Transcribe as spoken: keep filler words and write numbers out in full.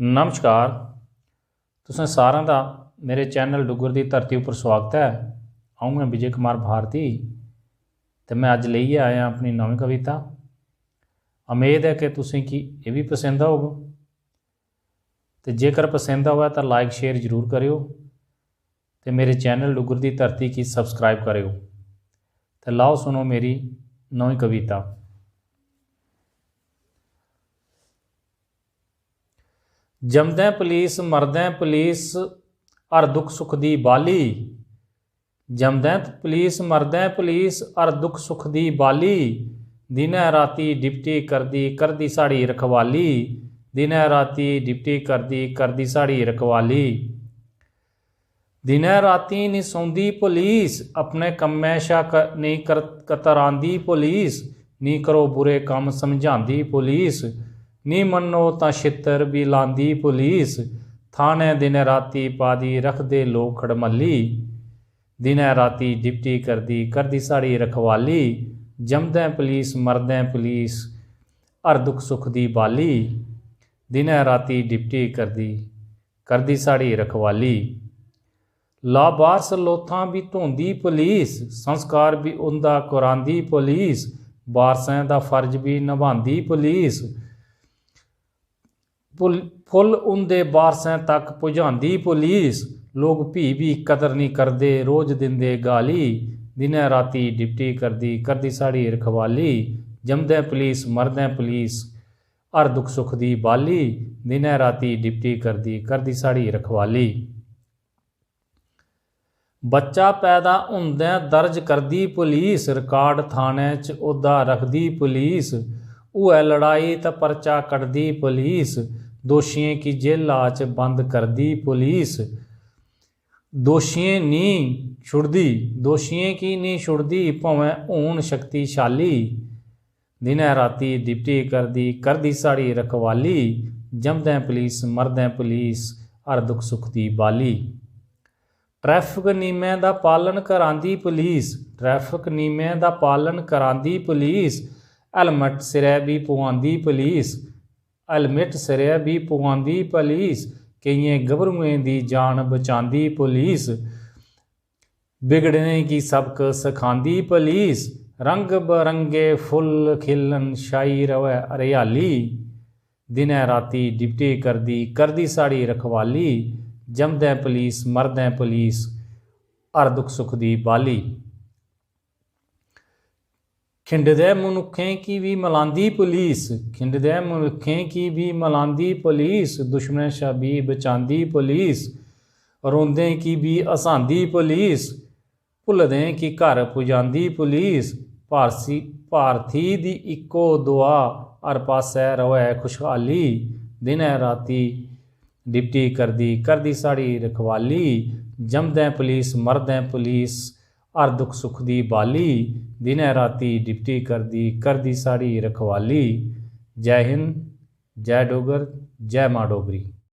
नमस्कार, तुसें सारें दा मेरे चैनल डुग्गर दी धरती उप्पर सुआगत ऐ। अ'ऊं ऐं विजय कुमार भारती ते में अज्ज लेइयै आया अपनी नमीं कविता। उम्मीद ऐ कि तुसें गी एह् बी पसंद औग। ते जेकर पसंद आवै तां like share जरूर करेओ ते मेरे चैनल डुग्गर दी धरती गी subscribe करेओ। ते लाओ सुनो मेरी नमीं कविता। जमदैं पुलीस, मरदैं पुलीस, हर दुख सुख दी बाली। जमदैं पुलीस, मरदैं पुलीस, हर दुख सुख दी बाली। दिनै राती डिप्टी करदी, करदी साढ़ी रखवाली। दिनै राती डिप्टी करदी, करदी साढ़ी रखवाली। दिनै रातीं निं सौंदी पुलीस, अपने कम्मै शा क-, नेईं कर-, कतरांदी पुलीस, निं करो बुरे कम्म समझांदी पुलीस, निं मन्नो तां छित्तर बी लांदी पुलीस, थाने दिनै रातीं पादी रखदे लोक खड़मल्ली। दिनै रातीं डिप्टी करदी, करदी साढ़ी रखवाली, जमदैं पुलीस, मरदैं पुलीस, हर दुख सुख दी बाली। दिनै रातीं डिप्टी करदी, करदी साढ़ी रखवाली। लाबारस लोथां बी धोंदी पुलीस, संस्कार बी उं'दा करांदी पुलीस, बारसें दा फर्ज बी नभांदी पुलीस। फुल, फुल उं'दे बारसें तक पुजांदी पुलीस, लोक फ्ही बी कदर निं करदे, रोज दिंदे गाली। दिनै रातीं डिप्टी करदी, करदी साढ़ी रखवाली, जमदैं पुलीस, मरदैं पुलीस, हर दुख सुख दी बाली। दिनै रातीं डिप्टी करदी, करदी साढ़ी रखवाली। बच्चा पैदा होंदै दर्ज करदी पुलीस, record थाने च ओह्दा रखदी पुलीस। होऐ लड़ाई तां परचा कटदी पुलीस, दोशियें गी जेला च बंद करदी पुलीस। दोशियें नी छुड़दी, दोशियें गी नी छुड़दी, भामें होन शक्तिशाली। दिनै रातीं डिप्टी करदी, करदी साढ़ी रखवाली। जमदैं पुलीस, मरदैं पुलीस, हर दुख सुख दी बाली। ट्रैफिक नियमें दा पालन करांदी पुलीस, ट्रैफिक नियमें दा पालन करांदी पुलीस। हेलमेट सिरै बी पुआंदी पुलीस, हेलमेट सिरै बी पुआंदी पुलीस। केइयें गभरुएं दी जान बचांदी पुलीस। बिगड़ने गी सबक सखांदी पुलीस, रंग बरंगे फुल्ल खिलन, छाई र'वै हरियाली। दिनै रातीं डिप्टी करदी, करदी साढ़ी रखवाली। जमदैं पुलीस, मरदैं पुलीस, हर दुख सुख दी बाली। खिंडदे मनुक्खें गी बी मलांदी पुलीस, खिंडदे मनुक्खें गी बी मलांदी पुलीस, दुश्मनें शा बी बचांदी पुलीस। रोंदें गी बी हसांदी पुलीस, भुल्लदें गी घर पुजांदी पुलीस। भारसी, भारती दी इक्को दुआ, हर पासै र'वै खुशहाली। दिनै रातीं डिप्टी करदी, करदी साढ़ी रखवाली। जमदैं पुलीस, मरदैं पुलीस, हर दुख सुख दी बाली। दिनै रातीं डिप्टी करदी, करदी साढ़ी रखवाली। जै हिंद, जै डुग्गर, जै मां डोगरी।